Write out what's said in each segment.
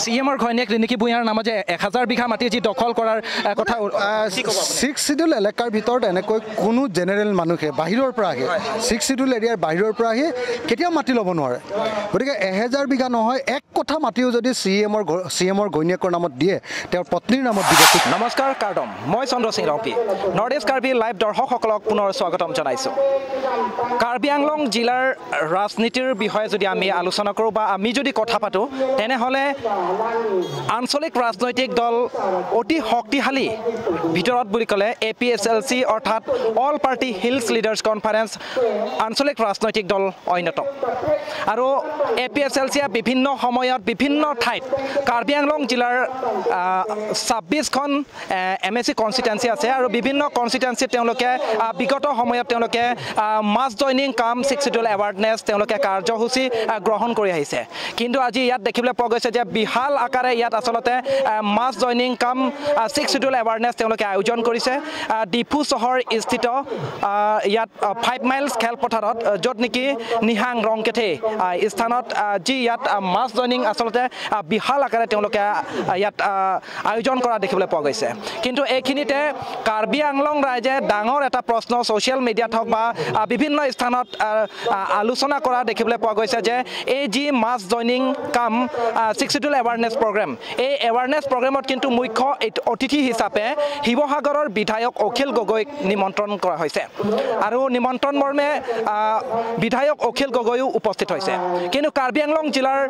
C এমৰ ঘৈণীয়েক ৰিণিকি ভূঞাৰ নামত যে 1000 বিঘা মাটি যি দখল কৰাৰ কথা? ছিক্স চিডিউল এলেকাৰ ভিতৰত এনেকৈ কোনো জেনেৰেল মানুহে বাহিৰৰ পৰা আহি, ছিক্স চিডিউল এৰিয়াৰ বাহিৰৰ পৰা আহি কেতিয়াও মাটি ল'ব নোৱাৰে। গতিকে 1000 বিঘা নহয়, এক কথা মাটিও যদি চি এমৰ ঘৈণীয়েকৰ নামত দিয়ে, তেওঁৰ পত্নীৰ নামত দিব। নমস্কাৰ কাৰ্ডম, মই Chandra Singh Rongpi, north east Karbi live দৰ্শকসকলক পুনৰ স্বাগতম জনাইছোঁ। কাৰ্বি আংলং জিলাৰ ৰাজনীতিৰ বিষয়ে যদি আমি আলোচনা কৰোঁ বা আমি যদি কথা পাতোঁ, তেনেহ'লে আঞ্চলিক ৰাজনৈতিক দল অতি শক্তিশালী ভিতৰত বুলি ক'লে A P S L C অৰ্থাৎ all party hills leaders conference আঞ্চলিক ৰাজনৈতিক দল অন্যতম। আৰু এ পি এছ এল চিয়ে বিভিন্ন সময়ত বিভিন্ন ঠাইত কাৰ্বি আংলং জিলাৰ 26খন এম এ চি কনষ্টিটুৱেঞ্চি আছে আৰু বিভিন্ন কনষ্টিটুৱেঞ্চিত তেওঁলোকে বিগত সময়ত তেওঁলোকে mass joining cum six schedule awareness তেওঁলোকে কাৰ্যসূচী গ্ৰহণ কৰি আহিছে। কিন্তু আজি ইয়াত দেখিবলৈ পোৱা গৈছে যে বিশাল আকাৰে ইয়াত আচলতে mass joining cum six schedule awareness তেওঁলোকে আয়োজন কৰিছে। ডিফু চহৰ স্থিত ইয়াত 5 মাইলছ খেলপথাৰত, য'ত নেকি নিহাং ৰংকেথে স্থানত যি ইয়াত মাছ জইনিং আচলতে বিশাল আকাৰে তেওঁলোকে ইয়াত আয়োজন কৰা দেখিবলৈ পোৱা গৈছে। কিন্তু এইখিনিতে কাৰ্বি আংলং ৰাইজে ডাঙৰ এটা প্ৰশ্ন ছ'চিয়েল মিডিয়াত হওক বা বিভিন্ন স্থানত আলোচনা কৰা দেখিবলৈ পোৱা গৈছে যে এই যি mass joining cum six schedule awareness programme, এই এৱাৰনেছ প্ৰগ্ৰেমত কিন্তু মুখ্য অতিথি হিচাপে শিৱসাগৰৰ বিধায়ক অখিল গগৈক নিমন্ত্ৰণ কৰা হৈছে আৰু নিমন্ত্ৰণ মৰ্মে বিধায়ক অখিল গগৈও উপস্থিত হৈছে। কিন্তু কাৰ্বি আংলং জিলাৰ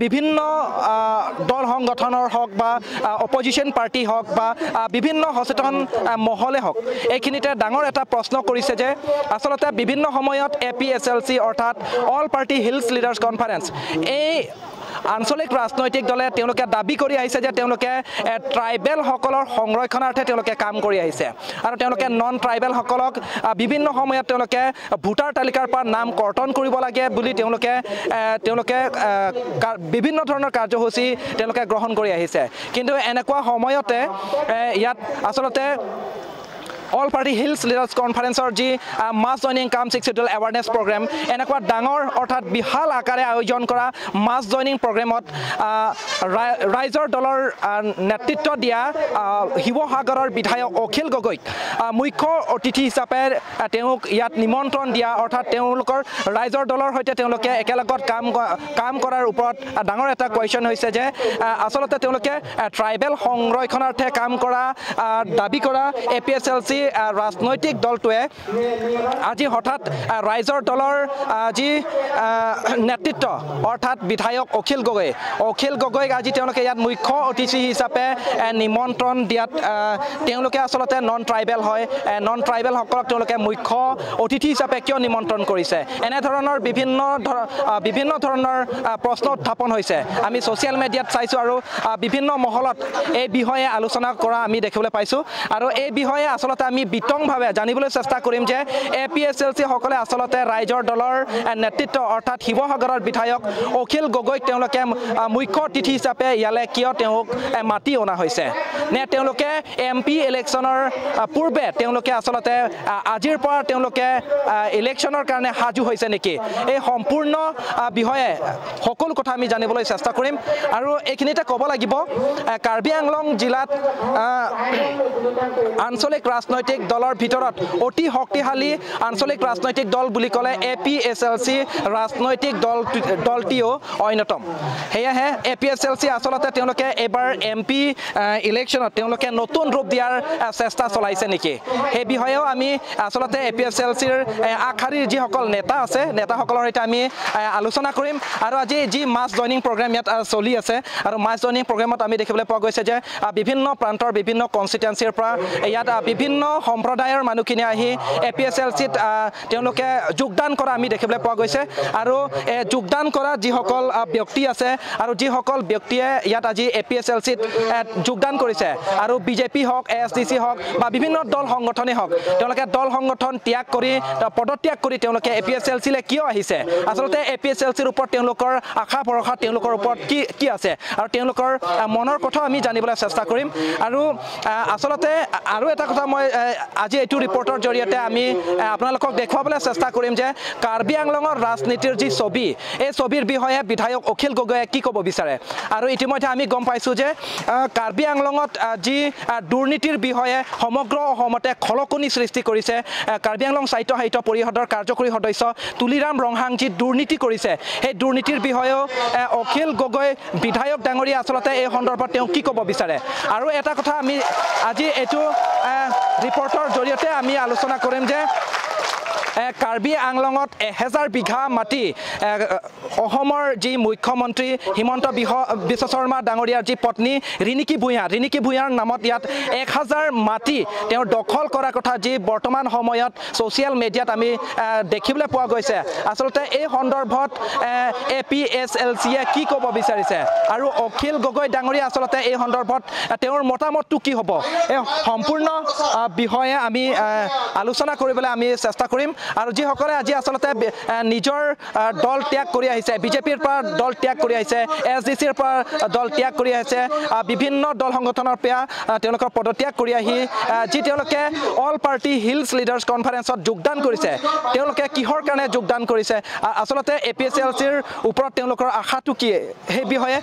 বিভিন্ন দল সংগঠনৰ হওক বা অপজিশ্যন পাৰ্টি হওক বা বিভিন্ন সচেতন মহলে হওক, এইখিনিতে ডাঙৰ এটা প্ৰশ্ন কৰিছে যে আচলতে বিভিন্ন সময়ত A P S L C অৰ্থাৎ all party hills leaders conference এই আঞ্চলিক ৰাজনৈতিক দলে তেওঁলোকে দাবী কৰি আহিছে যে তেওঁলোকে ট্ৰাইবেলসকলৰ সংৰক্ষণাৰ্থে তেওঁলোকে কাম কৰি আহিছে আৰু তেওঁলোকে নন ট্ৰাইবেলসকলক বিভিন্ন সময়ত তেওঁলোকে ভোটাৰ তালিকাৰ পৰা নাম কৰ্তন কৰিব লাগে বুলি তেওঁলোকে তেওঁলোকে বিভিন্ন ধৰণৰ কাৰ্যসূচী তেওঁলোকে গ্ৰহণ কৰি আহিছে। কিন্তু এনেকুৱা সময়তে ইয়াত আচলতে অল পাৰ্টি হিলছ লিডাৰ্ছ কনফাৰেন্সৰ যি mass joining cum six schedule awareness programme, এনেকুৱা ডাঙৰ অৰ্থাৎ বিশাল আকাৰে আয়োজন কৰা মাছ জইনিং প্ৰগ্ৰেমত ৰাইজৰ দলৰ নেতৃত্ব দিয়া শিৱসাগৰৰ বিধায়ক অখিল গগৈক মুখ্য অতিথি হিচাপে তেওঁক ইয়াত নিমন্ত্ৰণ দিয়া অৰ্থাৎ তেওঁলোকৰ ৰাইজৰ দলৰ সৈতে তেওঁলোকে একেলগত কাম কৰাৰ ওপৰত ডাঙৰ এটা কুৱেশ্যন হৈছে যে আচলতে তেওঁলোকে ট্ৰাইবেল সংৰক্ষণাৰ্থে কাম কৰা দাবী কৰা A P S L C ৰাজনৈতিক দলটোৱে আজি হঠাৎ ৰাইজৰ দলৰ যি নেতৃত্ব অৰ্থাৎ বিধায়ক অখিল গগৈ, অখিল গগৈক আজি তেওঁলোকে ইয়াত মুখ্য অতিথি হিচাপে নিমন্ত্ৰণ দিয়াত তেওঁলোকে আচলতে নন ট্ৰাইবেল হয়, নন ট্ৰাইবেলসকলক তেওঁলোকে মুখ্য অতিথি হিচাপে কিয় নিমন্ত্ৰণ কৰিছে, এনেধৰণৰ বিভিন্ন ধৰণৰ প্ৰশ্ন উত্থাপন হৈছে। আমি ছ'চিয়েল মিডিয়াত চাইছোঁ আৰু বিভিন্ন মহলত এই বিষয়ে আলোচনা কৰা আমি দেখিবলৈ পাইছোঁ। আৰু এই বিষয়ে আচলতে আমি বিতংভাৱে জানিবলৈ চেষ্টা কৰিম যে এ পি এছ এল চিসকলে আচলতে ৰাইজৰ দলৰ নেতৃত্ব অৰ্থাৎ শিৱসাগৰৰ বিধায়ক অখিল গগৈক তেওঁলোকে মুখ্য অতিথি হিচাপে ইয়ালৈ কিয় তেওঁক মাতি অনা হৈছে, নে তেওঁলোকে এম পি ইলেকশ্যনৰ পূৰ্বে তেওঁলোকে আচলতে আজিৰ পৰা তেওঁলোকে ইলেকশ্যনৰ কাৰণে সাজু হৈছে নেকি, এই সম্পূৰ্ণ বিষয়ে সকলো কথা আমি জানিবলৈ চেষ্টা কৰিম। আৰু এইখিনিতে ক'ব লাগিব, কাৰ্বি আংলং জিলাত আঞ্চলিক ৰাজনৈতিক দলৰ ভিতৰত অতি শক্তিশালী আঞ্চলিক ৰাজনৈতিক দল বুলি ক'লে A P S L C ৰাজনৈতিক দলটিও অন্যতম। সেয়েহে A P S L C আচলতে তেওঁলোকে এইবাৰ এম পি ইলেকশ্যনত তেওঁলোকে নতুন ৰূপ দিয়াৰ চেষ্টা চলাইছে নেকি, সেই বিষয়েও আমি আচলতে এ পি এছ এল চিৰ আগশাৰীৰ যিসকল নেতা আছে, নেতাসকলৰ সৈতে আমি আলোচনা কৰিম। আৰু আজি যি মাছ জইনিং প্ৰগ্ৰেম ইয়াত চলি আছে আৰু মাছ জইনিং প্ৰগ্ৰেমত আমি দেখিবলৈ পোৱা গৈছে যে বিভিন্ন প্ৰান্তৰ বিভিন্ন কনষ্টিটুৱেঞ্চিৰ পৰা ইয়াত বিভিন্ন সম্প্ৰদায়ৰ মানুহখিনি আহি এ পি এছ এল চিত তেওঁলোকে যোগদান কৰা আমি দেখিবলৈ পোৱা গৈছে। আৰু যোগদান কৰা যিসকল ব্যক্তি আছে আৰু যিসকল ব্যক্তিয়ে ইয়াত আজি এ পি এছ এল চিত যোগদান কৰিছে আৰু বিজেপি হওক, এ এছ ডি চি হওক বা বিভিন্ন দল সংগঠনেই হওক, তেওঁলোকে দল সংগঠন ত্যাগ কৰি পদত্যাগ কৰি তেওঁলোকে এ পি এছ এল চিলৈ কিয় আহিছে, আচলতে এ পি এছ এল চিৰ ওপৰত তেওঁলোকৰ আশা ভৰসা তেওঁলোকৰ ওপৰত কি কি আছে আৰু তেওঁলোকৰ মনৰ কথাও আমি জানিবলৈ চেষ্টা কৰিম। আৰু আচলতে আৰু এটা কথা মই আজি এইটো ৰিপৰ্টৰ জৰিয়তে আমি আপোনালোকক দেখুৱাবলৈ চেষ্টা কৰিম যে কাৰ্বি আংলঙৰ ৰাজনীতিৰ যি ছবি, এই ছবিৰ বিষয়ে বিধায়ক অখিল গগৈয়ে কি ক'ব বিচাৰে। আৰু ইতিমধ্যে আমি গম পাইছোঁ যে কাৰ্বি আংলঙত যি দুৰ্নীতিৰ বিষয়ে সমগ্ৰ অসমতে খলকনি সৃষ্টি কৰিছে, কাৰ্বি আংলং স্বায়ত্ত সাহিত্য পৰিষদৰ কাৰ্যকৰী সদস্য তুলিৰাম ৰংহাং যি দুৰ্নীতি কৰিছে, সেই দুৰ্নীতিৰ বিষয়েও অখিল গগৈ বিধায়ক ডাঙৰীয়া আচলতে এই সন্দৰ্ভত তেওঁ কি ক'ব বিচাৰে। আৰু এটা কথা আমি আজি এইটো ৰিপৰ্টৰ জৰিয়তে আমি আলোচনা কৰিম যে কাৰ্বি আংলঙত 1000 বিঘা মাটি অসমৰ যি মুখ্যমন্ত্ৰী হিমন্ত বিশ্ব শৰ্মা ডাঙৰীয়াৰ যি পত্নী ৰিণিকী ভূঞাৰ নামত ইয়াত 1000 মাটি তেওঁ দখল কৰাৰ কথা যি বৰ্তমান সময়ত ছ'চিয়েল মিডিয়াত আমি দেখিবলৈ পোৱা গৈছে। আচলতে এই সন্দৰ্ভত APSLCয়ে কি ক'ব বিচাৰিছে আৰু অখিল গগৈ ডাঙৰীয়া আচলতে এই সন্দৰ্ভত তেওঁৰ মতামতটো কি হ'ব, এই সম্পূৰ্ণ বিষয়ে আমি আলোচনা কৰিবলৈ আমি চেষ্টা কৰিম। আৰু যিসকলে আজি আচলতে নিজৰ দল ত্যাগ কৰি আহিছে, বিজেপিৰ পৰা দল ত্যাগ কৰি আহিছে, SDCৰ পৰা দল ত্যাগ কৰি আহিছে, বিভিন্ন দল সংগঠনৰ পৰা তেওঁলোকৰ পদত্যাগ কৰি আহি যি তেওঁলোকে অল পাৰ্টি হিলছ লিডাৰ্ছ কনফাৰেন্সত যোগদান কৰিছে, তেওঁলোকে কিহৰ কাৰণে যোগদান কৰিছে, আচলতে APSLCৰ ওপৰত তেওঁলোকৰ আশাটো কি, সেই বিষয়ে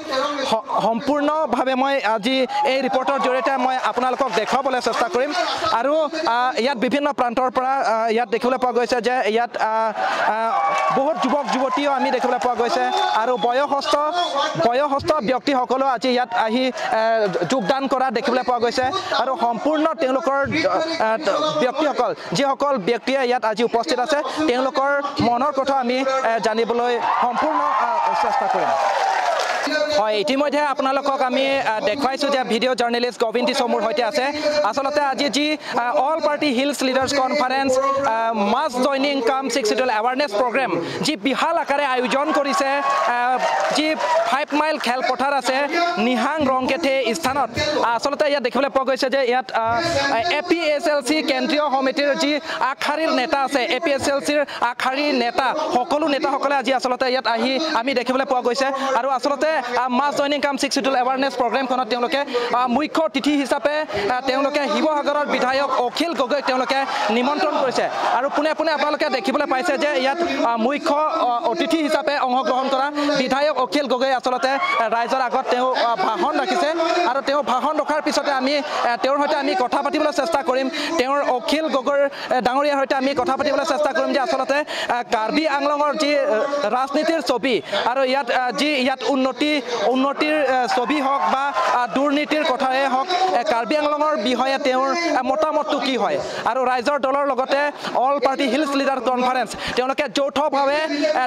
সম্পূৰ্ণভাৱে মই আজি এই ৰিপৰ্টৰ জৰিয়তে মই আপোনালোকক দেখুৱাবলৈ চেষ্টা কৰিম। আৰু ইয়াত বিভিন্ন প্ৰান্তৰ পৰা ইয়াত দেখিবলৈ পোৱা গৈছে যে ইয়াত বহুত যুৱক যুৱতীও আমি দেখিবলৈ পোৱা গৈছে আৰু বয়সস্থ ব্যক্তিসকলেও আজি ইয়াত আহি যোগদান কৰা দেখিবলৈ পোৱা গৈছে। আৰু সম্পূৰ্ণ তেওঁলোকৰ ব্যক্তিসকল, যিসকল ব্যক্তিয়ে ইয়াত আজি উপস্থিত আছে, তেওঁলোকৰ মনৰ কথা আমি জানিবলৈ সম্পূৰ্ণ চেষ্টা কৰিম। হয়, ইতিমধ্যে আপোনালোকক আমি দেখুৱাইছোঁ যে ভিডিঅ' জাৰ্নেলিষ্ট গোবিন্দ দিছ মোৰ সৈতে আছে। আচলতে আজি যি all party hills leaders conference mass joining cum six schedule awareness programme যি বিশাল আকাৰে আয়োজন কৰিছে, যি 5 মাইল খেলপথাৰ আছে নিহাং ৰংকেথে স্থানত, আচলতে ইয়াত দেখিবলৈ পোৱা গৈছে যে ইয়াত APSLC কেন্দ্ৰীয় সমিতিৰ যি আগশাৰীৰ নেতা আছে, APSLCৰ আগশাৰীৰ নেতা সকলো নেতাসকলে আজি আচলতে ইয়াত আহি আমি দেখিবলৈ পোৱা গৈছে। আৰু আচলতে mass joining cum six schedule awareness প্ৰগ্ৰেমখনত তেওঁলোকে মুখ্য অতিথি হিচাপে তেওঁলোকে শিৱসাগৰৰ বিধায়ক অখিল গগৈক তেওঁলোকে নিমন্ত্ৰণ কৰিছে। আৰু পোনে পোনে আপোনালোকে দেখিবলৈ পাইছে যে ইয়াত মুখ্য অতিথি হিচাপে অংশগ্ৰহণ কৰা বিধায়ক অখিল গগৈ আচলতে ৰাইজৰ আগত তেওঁ ভাষণ ৰাখিছে। আৰু তেওঁ ভাষণ ৰখাৰ পিছতে আমি তেওঁৰ সৈতে আমি কথা পাতিবলৈ চেষ্টা কৰিম, তেওঁৰ অখিল গগৈৰ ডাঙৰীয়াৰ সৈতে আমি কথা পাতিবলৈ চেষ্টা কৰিম যে আচলতে কাৰ্বি আংলঙৰ যি ৰাজনীতিৰ ছবি আৰু ইয়াত যি ইয়াত উন্নতিৰ ছবি হওক বা দুৰ্নীতিৰ কথাই হওক, কাৰ্বি আংলঙৰ বিষয়ে তেওঁৰ মতামতটো কি হয়। আৰু ৰাইজৰ দলৰ লগতে all party hills leader conference তেওঁলোকে যৌথভাৱে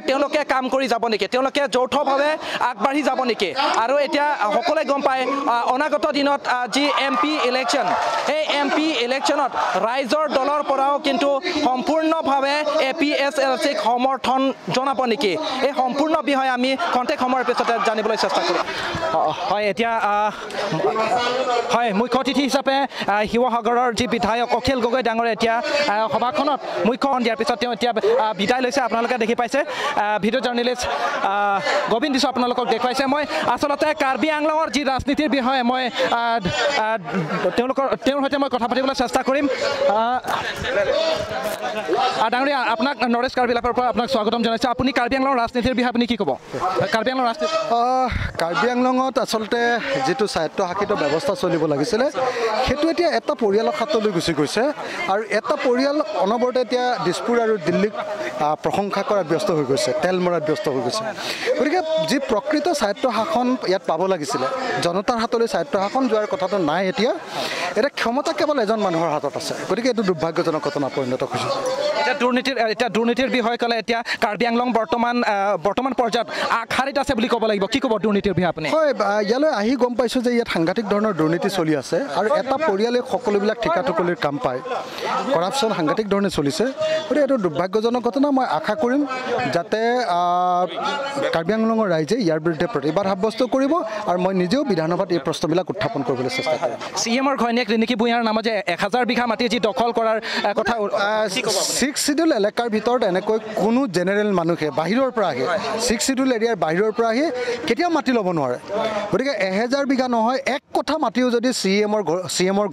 তেওঁলোকে কাম কৰি যাব নেকি, তেওঁলোকে যৌথভাৱে আগবাঢ়ি যাব নেকি। আৰু এতিয়া সকলোৱে গম পায় অনাগত দিনত যি MP election, এই MP ইলেকশ্যনত ৰাইজৰ দলৰ পৰাও কিন্তু সম্পূৰ্ণভাৱে APSLCক সমৰ্থন জনাব নেকি, এই সম্পূৰ্ণ বিষয়ে আমি খন্তেক সময়ৰ পিছতে জানিবলৈ চেষ্টা কৰিম। হয়, এতিয়া হয় মুখ্য অতিথি হিচাপে শিৱসাগৰৰ যি বিধায়ক অখিল গগৈ ডাঙৰীয়া এতিয়া সভাখনত মুখ্য দিয়াৰ পিছত তেওঁ এতিয়া বিদায় লৈছে। আপোনালোকে দেখি পাইছে ভিডিঅ' জাৰ্নেলিষ্ট গোবিন্দ দিছ আপোনালোকক দেখুৱাইছে। মই আচলতে কাৰ্বি আংলঙৰ যি ৰাজনীতিৰ বিষয়ে মই তেওঁৰ সৈতে মই কথা পাতিবলৈ চেষ্টা কৰিম। ডাঙৰীয়া, আপোনাক নৰেশ কাৰ্বি লাইভৰ পৰা আপোনাক স্বাগতম জনাইছোঁ। আপুনি কাৰ্বি আংলঙৰ ৰাজনীতিৰ বিষয়ে আপুনি কি ক'ব? কাৰ্বি আংলঙৰ ৰাজনীতি, কাৰ্বি আংলঙত আচলতে যিটো স্বায়ত্তশাসিত ব্যৱস্থা চলিব লাগিছিলে সেইটো এতিয়া এটা পৰিয়ালৰ হাতলৈ গুচি গৈছে। আৰু এটা পৰিয়াল অনবৰতে এতিয়া দিছপুৰ আৰু দিল্লীক প্ৰশংসা কৰাত ব্যস্ত হৈ গৈছে, তেল মৰাত ব্যস্ত হৈ গৈছে। গতিকে যি প্ৰকৃত স্বায়ত্তশাসন ইয়াত পাব লাগিছিলে, জনতাৰ হাতলৈ স্বায়ত্তশাসন যোৱাৰ কথাটো নাই। এতিয়া এতিয়া ক্ষমতা কেৱল এজন মানুহৰ হাতত আছে। গতিকে এইটো দুৰ্ভাগ্যজনক ঘটনা পৰিণত হৈছে। এতিয়া দুৰ্নীতিৰ বিষয়ে ক'লে এতিয়া কাৰ্বি আংলং বৰ্তমান পৰ্যায়ত আগশাৰীত আছে বুলি ক'ব লাগিব। কি ক'ব দুৰ্নীতিৰ বিষয়ে আপুনি? হয়, ইয়ালৈ আহি গম পাইছোঁ যে ইয়াত সাংঘাতিক ধৰণৰ দুৰ্নীতি চলি আছে আৰু এটা পৰিয়ালে সকলোবিলাক ঠিকা ঠুকলিৰ কাম পায়, কৰাপশ্যন সাংঘাতিক ধৰণে চলিছে। গতিকে এইটো দুৰ্ভাগ্যজনক ঘটনা। মই আশা কৰিম যাতে কাৰ্বি আংলঙৰ ৰাইজে ইয়াৰ বিৰুদ্ধে প্ৰতিবাদ সাব্যস্ত কৰিব আৰু মই নিজেও বিধানসভাত এই প্ৰশ্নবিলাক উত্থাপন কৰিবলৈ চেষ্টা কৰিম। চি এমৰ ঘৈণীয়েক ৰিণিকী ভূঞাৰ নামত যে 1000 বিঘা মাটি যি দখল কৰাৰ কথা, 6 ছিক্স চিডিউল এলেকাৰ ভিতৰত এনেকৈ কোনো জেনেৰেল মানুহে বাহিৰৰ পৰা আহি, ছিক্স চিডিউল এৰিয়াৰ বাহিৰৰ পৰা আহি কেতিয়াও মাটি ল'ব নোৱাৰে। গতিকে 1000 বিঘা নহয়, এক কথা মাটিও যদি চি এমৰ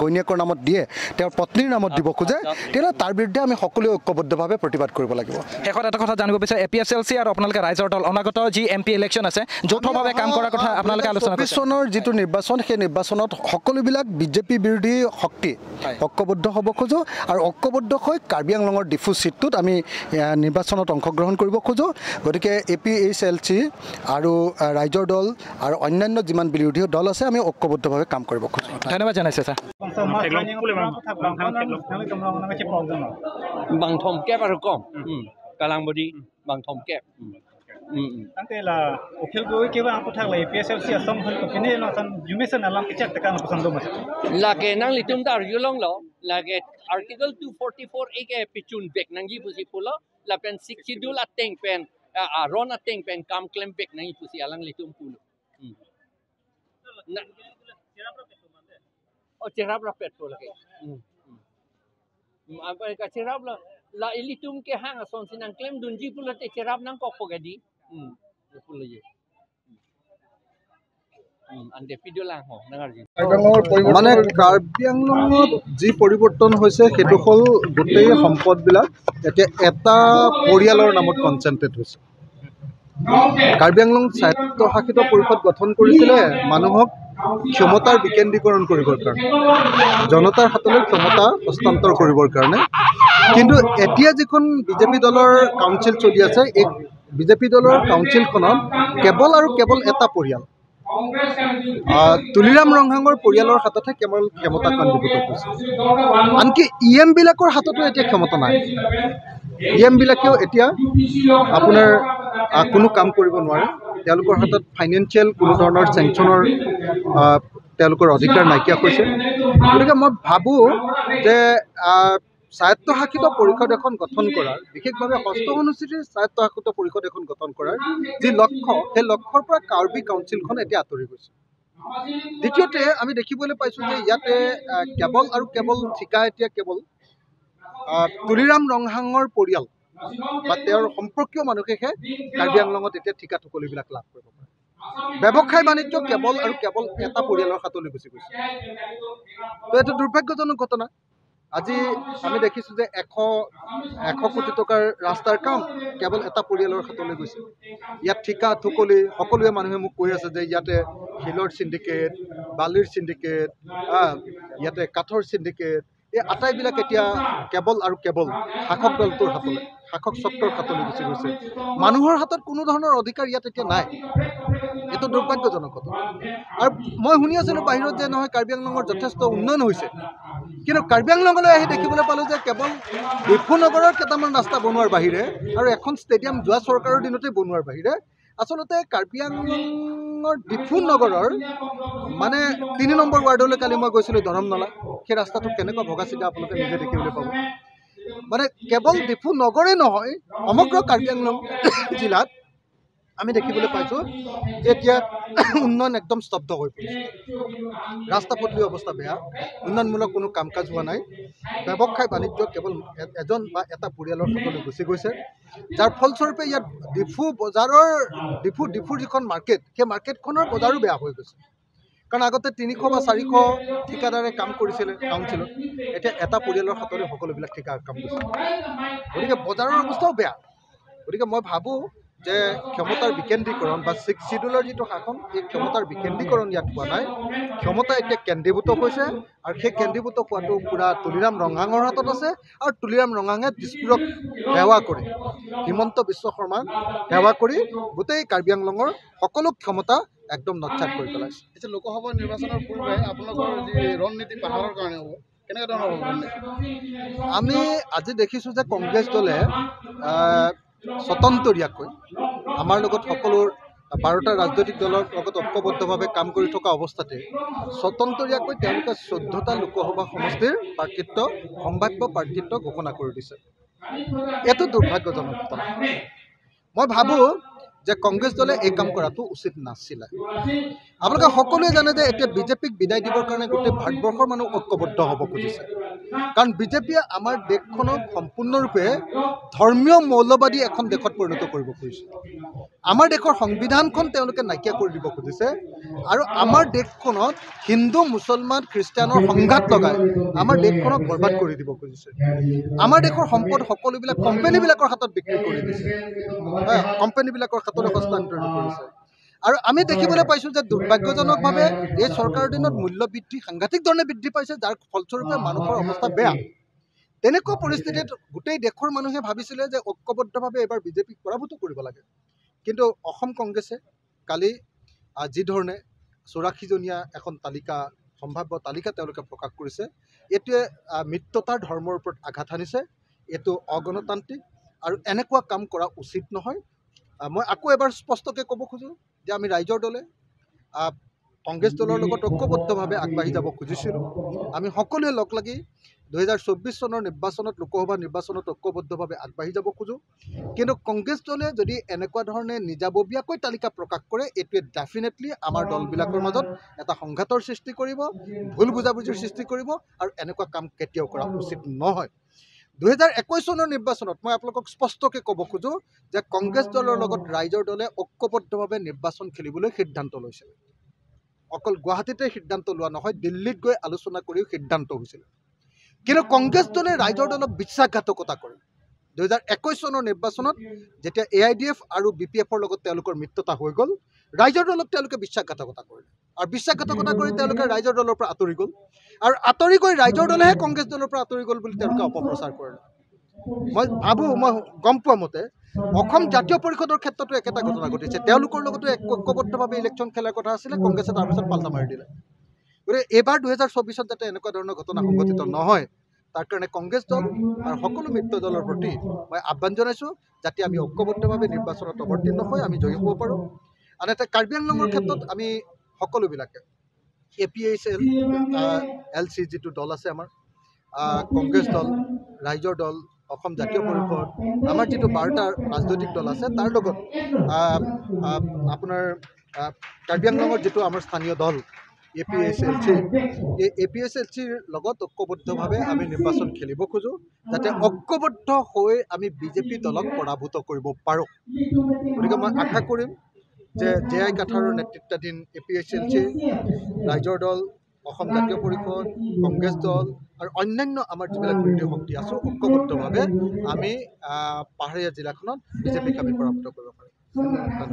ঘৈণীয়েকৰ নামত দিয়ে, তেওঁৰ পত্নীৰ নামত দিব খোজে, তেতিয়াহ'লে তাৰ বিৰুদ্ধে আমি সকলোৱে ঐক্যবদ্ধভাৱে প্ৰতিবাদ কৰিব লাগিব। শেষত এটা কথা জানিব বিচাৰোঁ, A P S L C আৰু আপোনালোকে ৰাইজৰ দল অনাগত যি এম পি ইলেকশ্যন আছে যৌথভাৱে কাম কৰাৰ কথা আপোনালোকে আলোচনা কৰিছে। 24 চনৰ যিটো নিৰ্বাচন, সেই নিৰ্বাচনত সকলোবিলাক বিজেপি বিৰোধী শক্তি ঐক্যবদ্ধ হ'ব খোজোঁ আৰু ঐক্যবদ্ধ হৈ কাৰ্বি আংলঙৰ ডিফু চিটটোত আমি নিৰ্বাচনত অংশগ্ৰহণ কৰিব খোজোঁ। গতিকে A P H L C আৰু ৰাইজৰ দল আৰু অন্যান্য যিমান বিৰোধী দল আছে আমি ঐক্যবদ্ধভাৱে কাম কৰিব খোজোঁ। ধন্যবাদ জনাইছে sir. Lagi article 244 A ke pichun bek nangi pusi pulo la pen six schedule ateng pen aron ateng pen kam claim bek nangi pusi alang litum pulo oh cerap la pet pulo ke apa ka cerap la la ilitum ke hang ason sinang claim dunji pulo te cerap nang kok pogadi pulo je মানে কাৰ্বি আংলঙত যি পৰিৱৰ্তন হৈছে সেইটো হ'ল গোটেই সম্পদবিলাক এতিয়া এটা পৰিয়ালৰ নামত কনচেনট্ৰেট হৈছে। কাৰ্বি আংলং স্বায়ত্তশাসিত পৰিষদ গঠন কৰিছিলে মানুহক ক্ষমতাৰ বিকেন্দ্ৰীকৰণ কৰিবৰ কাৰণে, জনতাৰ হাতলৈ ক্ষমতা হস্তান্তৰ কৰিবৰ কাৰণে। কিন্তু এতিয়া যিখন বিজেপি দলৰ কাউন্সিল চলি আছে, এই বিজেপি দলৰ কাউন্সিলখনত কেৱল আৰু কেৱল এটা পৰিয়াল, তুলিৰাম ৰংহাঙৰ পৰিয়ালৰ হাততহে কেৱল ক্ষমতা কেন্দ্ৰীভূত হৈছে। আনকি ই এমবিলাকৰ হাততো এতিয়া ক্ষমতা নাই। ই এমবিলাকেও এতিয়া আপোনাৰ কোনো কাম কৰিব নোৱাৰে। তেওঁলোকৰ হাতত ফাইনেন্সিয়েল কোনো ধৰণৰ চেংচনৰ তেওঁলোকৰ অধিকাৰ নাইকিয়া হৈছে। গতিকে মই ভাবোঁ যে স্বায়ত্তশাসিত পৰিষদ এখন গঠন কৰাৰ, বিশেষভাৱে ষষ্ঠ অনুসূচীৰ স্বায়ত্তশাসিত পৰিষদ এখন গঠন কৰাৰ যি লক্ষ্য, সেই লক্ষ্যৰ পৰা কাৰ্বি কাউন্সিলখন এতিয়া আঁতৰি গৈছে। দ্বিতীয়তে আমি দেখিবলৈ পাইছোঁ যে ইয়াতে কেৱল আৰু কেৱল ঠিকা এতিয়া কেৱল তুলিৰাম ৰংহাঙৰ পৰিয়াল বা তেওঁৰ সম্পৰ্কীয় মানুহেহে কাৰ্বি আংলঙত এতিয়া ঠিকা থুকলিবিলাক লাভ কৰিব পাৰে। ব্যৱসায় বাণিজ্য কেৱল আৰু কেৱল এটা পৰিয়ালৰ হাতলৈ গুচি গৈছে। তো এইটো দুৰ্ভাগ্যজনক ঘটনা। আজি আমি দেখিছোঁ যে 100 কোটি টকাৰ ৰাস্তাৰ কাম কেৱল এটা পৰিয়ালৰ হাতলৈ গৈছে। ইয়াত ঠিকা থুকলি সকলোৱে মানুহে মোক কৈ আছে যে ইয়াতে শিলৰ চিণ্ডিকেট, বালিৰ চিণ্ডিকেট, ইয়াতে কাঠৰ চিণ্ডিকেট, এই আটাইবিলাক এতিয়া কেৱল আৰু কেৱল শাসক দলটোৰ হাতলৈ, শাসক চক্ৰৰ হাতলৈ গুচি গৈছে। মানুহৰ হাতত কোনো ধৰণৰ অধিকাৰ ইয়াত এতিয়া নাই। এইটো দুৰ্ভাগ্যজনক কথা। আৰু মই শুনি আছিলোঁ বাহিৰত যে নহয় কাৰ্বি আংলঙৰ যথেষ্ট উন্নয়ন হৈছে, কিন্তু কাৰ্বি আংলঙলৈ আহি দেখিবলৈ পালোঁ যে কেৱল ডিফু নগৰৰ কেইটামান ৰাস্তা বনোৱাৰ বাহিৰে আৰু এখন ষ্টেডিয়াম যোৱা চৰকাৰৰ দিনতেই বনোৱাৰ বাহিৰে আচলতে কাৰ্বি আংলঙৰ ডিফু নগৰৰ মানে 3 নম্বৰ ৱাৰ্ডলৈ কালি মই গৈছিলোঁ, ধৰমনলা, সেই ৰাস্তাটো কেনেকুৱা ভগা চিগা আপোনালোকে নিজে দেখিবলৈ পাব। মানে কেৱল ডিফু নগৰেই নহয়, সমগ্ৰ কাৰ্বি আংলং জিলাত আমি দেখিবলৈ পাইছোঁ যে এতিয়া উন্নয়ন একদম স্তব্ধ হৈ পৰিছে। ৰাস্তা পদূলিৰ অৱস্থা বেয়া, উন্নয়নমূলক কোনো কাম কাজ হোৱা নাই, ব্যৱসায় বাণিজ্য কেৱল এজন বা এটা পৰিয়ালৰ হাতলৈ গুচি গৈছে, যাৰ ফলস্বৰূপে ইয়াত ডিফু বজাৰৰ ডিফুৰ যিখন মাৰ্কেট, সেই মাৰ্কেটখনৰ বজাৰো বেয়া হৈ গৈছে। কাৰণ আগতে 300 বা 400 ঠিকাদাৰে কাম কৰিছিলে কাউন্সিলত, এতিয়া এটা পৰিয়ালৰ হাতলৈ সকলোবিলাক ঠিকা কাম কৰিছে। গতিকে বজাৰৰ অৱস্থাও বেয়া। গতিকে মই ভাবোঁ যে ক্ষমতাৰ বিকেন্দ্ৰীকৰণ বা ছিক্স চিডিউলৰ যিটো শাসন, এই ক্ষমতাৰ বিকেন্দ্ৰীকৰণ ইয়াত হোৱা নাই। ক্ষমতা এতিয়া কেন্দ্ৰীভূত হৈছে আৰু সেই কেন্দ্ৰীভূত হোৱাটো পূৰা তুলিৰাম ৰংহাঙৰ হাতত আছে আৰু তুলিৰাম ৰংহাঙে দিছপুৰক সেৱা কৰি, হিমন্ত বিশ্ব শৰ্মাক সেৱা কৰি গোটেই কাৰ্বি আংলঙৰ সকলো ক্ষমতা একদম নৎসাত কৰি পেলাইছে। এতিয়া লোকসভা নিৰ্বাচনৰ পূৰ্বে আপোনালোকৰ যি ৰণনীতি পাহাৰৰ কাৰণে হ'ব, কেনেকুৱা ধৰণৰ হ'ব ৰণনীতি? আমি আজি দেখিছোঁ যে কংগ্ৰেছ দলে স্বতন্ত্ৰীয়াকৈ আমাৰ লগত সকলো 12টা ৰাজনৈতিক দলৰ লগত ঐক্যবদ্ধভাৱে কাম কৰি থকা অৱস্থাতে স্বতন্ত্ৰীয়াকৈ তেওঁলোকে 14টা লোকসভা সমষ্টিৰ প্ৰাৰ্থিত্ব, সম্ভাৱ্য প্ৰাৰ্থিত্ব ঘোষণা কৰি দিছে। এইটো দুৰ্ভাগ্যজনক ঘটনা। মই ভাবোঁ যে কংগ্ৰেছ দলে এই কাম কৰাটো উচিত নাছিলে। আপোনালোকে সকলোৱে জানে যে এতিয়া বিজেপিক বিদায় দিবৰ কাৰণে গোটেই ভাৰতবৰ্ষৰ মানুহ ঐক্যবদ্ধ হ'ব খুজিছে। কাৰণ বিজেপিয়ে আমাৰ দেশখনক সম্পূৰ্ণৰূপে ধৰ্মীয় মৌলবাদী এখন দেশত পৰিণত কৰিব খুজিছে। আমাৰ দেশৰ সংবিধানখন তেওঁলোকে নাইকিয়া কৰি দিব খুজিছে আৰু আমাৰ দেশখনত হিন্দু, মুছলমান, খ্ৰীষ্টানৰ সংঘাত লগাই আমাৰ দেশখনক বৰবাদ কৰি দিব খুজিছে। আমাৰ দেশৰ সম্পদ সকলোবিলাক কোম্পানীবিলাকৰ হাতত বিক্ৰী কৰি দিছে, কোম্পানীবিলাকৰ হাতলৈ হস্তান্তৰিত কৰিছে। আৰু আমি দেখিবলৈ পাইছোঁ যে দুৰ্ভাগ্যজনকভাৱে এই চৰকাৰৰ দিনত মূল্য বৃদ্ধি সাংঘাতিক ধৰণে বৃদ্ধি পাইছে, যাৰ ফলস্বৰূপে মানুহৰ অৱস্থা বেয়া। তেনেকুৱা পৰিস্থিতিত গোটেই দেশৰ মানুহে ভাবিছিলে যে ঐক্যবদ্ধভাৱে এইবাৰ বিজেপিক পৰাভূত কৰিব লাগে। কিন্তু অসম কংগ্ৰেছে কালি যিধৰণে ৮৪জনীয়া এখন তালিকা, সম্ভাৱ্য তালিকা তেওঁলোকে প্ৰকাশ কৰিছে, এইটোৱে মিত্ৰতাৰ ধৰ্মৰ ওপৰত আঘাত হানিছে। এইটো অগণতান্ত্ৰিক আৰু এনেকুৱা কাম কৰা উচিত নহয়। মই আকৌ এবাৰ স্পষ্টকৈ ক'ব খোজোঁ যে আমি ৰাইজৰ দলে কংগ্ৰেছ দলৰ লগত ঐক্যবদ্ধভাৱে আগবাঢ়ি যাব খুজিছিলোঁ। আমি সকলোৱে লগ লাগি ২০২৪ চনৰ নিৰ্বাচনত, লোকসভা নিৰ্বাচনত ঐক্যবদ্ধভাৱে আগবাঢ়ি যাব খোজোঁ। কিন্তু কংগ্ৰেছ দলে যদি এনেকুৱা ধৰণে নিজাববীয়াকৈ তালিকা প্ৰকাশ কৰে, এইটোৱে ডেফিনেটলি আমাৰ দলবিলাকৰ মাজত এটা সংঘাতৰ সৃষ্টি কৰিব, ভুল বুজাবুজিৰ সৃষ্টি কৰিব আৰু এনেকুৱা কাম কেতিয়াও কৰা উচিত নহয়। ২০২১ চনৰ নিৰ্বাচনত মই আপোনালোকক স্পষ্টকৈ ক'ব খোজোঁ যে কংগ্ৰেছ দলৰ লগত ৰাইজৰ দলে ঐক্যবদ্ধভাৱে নিৰ্বাচন খেলিবলৈ সিদ্ধান্ত লৈছিল। অকল গুৱাহাটীতে সিদ্ধান্ত লোৱা নহয়, দিল্লীত গৈ আলোচনা কৰিও সিদ্ধান্ত হৈছিল। কিন্তু কংগ্ৰেছ দলে ৰাইজৰ দলক বিশ্বাসঘাতকতা কৰে। ২০২১ চনৰ নিৰ্বাচনত যেতিয়া AIDF আৰু BPFৰ লগত তেওঁলোকৰ মিত্ৰতা হৈ গ'ল, ৰাইজৰ দলক তেওঁলোকে বিশ্বাসঘাতকতা কৰিলে আৰু বিশ্বাসঘাতকতা কৰি তেওঁলোকে ৰাইজৰ দলৰ পৰা আঁতৰি গ'ল আৰু আঁতৰি গৈ ৰাইজৰ দলেহে কংগ্ৰেছ দলৰ পৰা আঁতৰি গ'ল বুলি তেওঁলোকে অপপ্ৰচাৰ কৰিলে। মই ভাবোঁ, মই গম পোৱা মতে অসম জাতীয় পৰিষদৰ ক্ষেত্ৰতো একেটা ঘটনা ঘটিছে। তেওঁলোকৰ লগতো ঐক্যবদ্ধভাৱে ইলেকশ্যন খেলাৰ কথা আছিলে, কংগ্ৰেছে তাৰপিছত পাল্টা মাৰি দিলে। গতিকে এইবাৰ ২০২৪ত যাতে এনেকুৱা ধৰণৰ ঘটনা সংঘটিত নহয়, তাৰ কাৰণে কংগ্ৰেছ দল আৰু সকলো মিত্ৰ দলৰ প্ৰতি মই আহ্বান জনাইছোঁ যাতে আমি ঐক্যবদ্ধভাৱে নিৰ্বাচনত অৱতীৰ্ণ হৈ আমি জয়ী হ'ব পাৰোঁ। আনহাতে কাৰ্বি আংলঙৰ ক্ষেত্ৰত আমি সকলোবিলাকে APHL LC যিটো দল আছে আমাৰ, কংগ্ৰেছ দল, ৰাইজৰ দল, অসম জাতীয় পৰিষদ, আমাৰ যিটো ১২টা ৰাজনৈতিক দল আছে, তাৰ লগত আপোনাৰ কাৰ্বি আংলঙৰ যিটো আমাৰ স্থানীয় দল APHLC, এই APHLCৰ লগত ঐক্যবদ্ধভাৱে আমি নিৰ্বাচন খেলিব খোজোঁ, যাতে ঐক্যবদ্ধ হৈ আমি বিজেপি দলক পৰাভূত কৰিব পাৰোঁ। গতিকে মই আশা কৰিম যে জে.আই. কাথাৰৰ নেতৃত্বাধীন APHLC, ৰাইজৰ দল, অসম জাতীয় পৰিষদ, কংগ্ৰেছ দল আৰু অন্যান্য আমাৰ যিবিলাক বিৰোধী শক্তি আছোঁ, ঐক্যবদ্ধভাৱে আমি পাহাৰীয়া জিলাখনত বিজেপিক আমি পৰাভূত কৰিব পাৰিম। ধন্যবাদ।